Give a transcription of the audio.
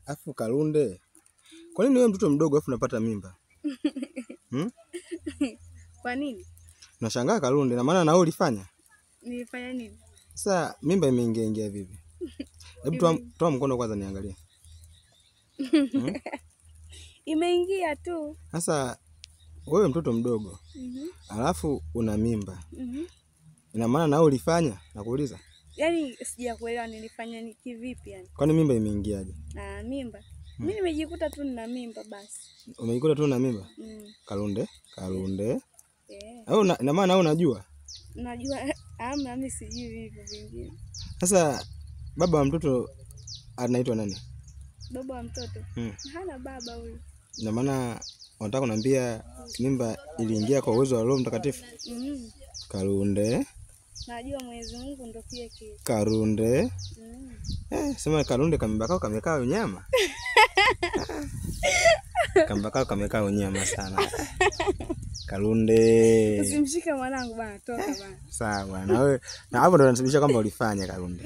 Afu Kalunde, kwa nini wewe mtoto mdogo afu unapata mimba? Hmm? Kwa nini? Nashangaa Kalunde, na maana na wewe ulifanya? Nilifanya nini? Sasa mimba imeingia ingia vipi? Hebu toa mkono kwanza niangalie. Hmm? Imeingia tu. Sasa wewe mtoto mdogo. Alafu una mimba. Ina maana na wewe ulifanya? Nakuuliza. Yaani sijakuelewa nilifanya ni kivipi yani? Kwani mimba imeingiaje? Ah, mimba. Mimi nimejikuta tu nina mimba basi. Umejikuta tu una mimba? Kalunde, Kalunde. Au ina maana wewe unajua? Najua, ama mimi sijui hivyo vingine. Sasa baba wa mtoto anaitwa nani? Baba wa mtoto? Hana baba huyu. Ina maana unataka kuniambia mimba iliingia kwa uwezo wa Roho Mtakatifu? Kalunde. Najua Mwenyezi Mungu ndio pia kitu. Kalunde. Sema Kalunde kamimba kao kamekaa unyama. Kamimba kao kamekaa unyama sana. Kalunde. Usimshike mwanangu bana, toka bana. Sawa bwana. Wewe na hapo ndo unathibitisha kwamba ulifanya Kalunde.